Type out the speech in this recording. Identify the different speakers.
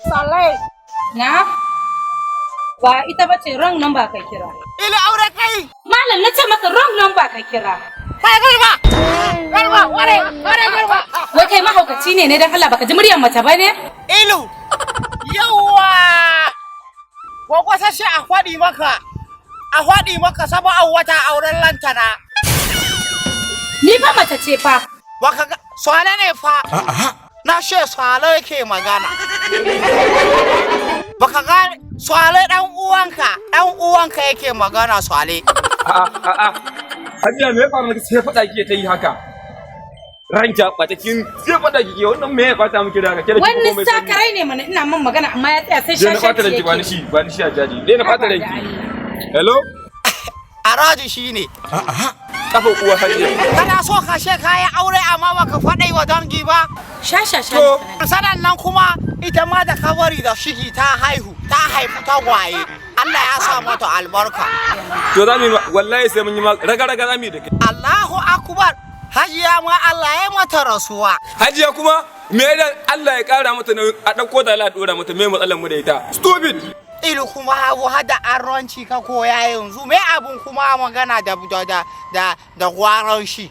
Speaker 1: Salai.
Speaker 2: Na? Ba ita ba ce, wrong number ka kira.
Speaker 1: Ila aure kai.
Speaker 2: Malam, na ce maka wrong number ka kira.
Speaker 1: Kai garba. Garba, ware, ware garba.
Speaker 2: Wai kai mahaukaci ne ne dan Allah, baka ji muryar mace ba ne?
Speaker 1: Ilu. Yawwa. Ko kwasa shi a faɗi maka. A faɗi maka sabon wata auren lantana.
Speaker 2: Ni fa mace ce fa.
Speaker 1: Baka ga Swale ne fa. Na she Swale yake magana. Baka ga Swale dan uwanka, dan uwanka yake magana, Swale.
Speaker 3: A'a, a'a. Hajiya, me ya faru na sai faɗa kike ta yi haka? Ranka ɓata, kin sai faɗa kike, wannan me ya ɓata miki da haka? Ke da kike
Speaker 2: Wani
Speaker 3: komai sani.
Speaker 2: sakarai ne mana, ina man magana amma ya tsaya sai
Speaker 3: Je na ɓata
Speaker 2: shashanci
Speaker 3: ranki, ba ni
Speaker 2: yake.
Speaker 3: shi, ba ni shi a jaji. Dai na ɓata
Speaker 2: Haba da
Speaker 3: ranki.
Speaker 2: Allah.
Speaker 3: Hello?
Speaker 1: Araju shine.
Speaker 3: Kafa uwa hajiya.
Speaker 1: Kana so ka she kayan aure amma baka faɗai wa dangi ba.
Speaker 2: Shashasha
Speaker 3: To.
Speaker 2: ne.
Speaker 1: Sanan nan kuma ita ma da kabari da shigi ta haihu, ta haifu tagwaye. Allah ya sa mata albarka.
Speaker 3: To za mu yi wallahi sai mun yi raga raga za mu yi da kai.
Speaker 1: Allahu akbar. Hajiya ma Allah ya mata rasuwa.
Speaker 3: Hajiya kuma me da Allah ya kara mata nauyi, a ɗauko da Allah ya ɗora mata, me matsalar mu da ita? Stupid.
Speaker 1: Ilu kuma abu hada arranci ka koya yanzu, me abun kuma magana da da da da da gwaran shi.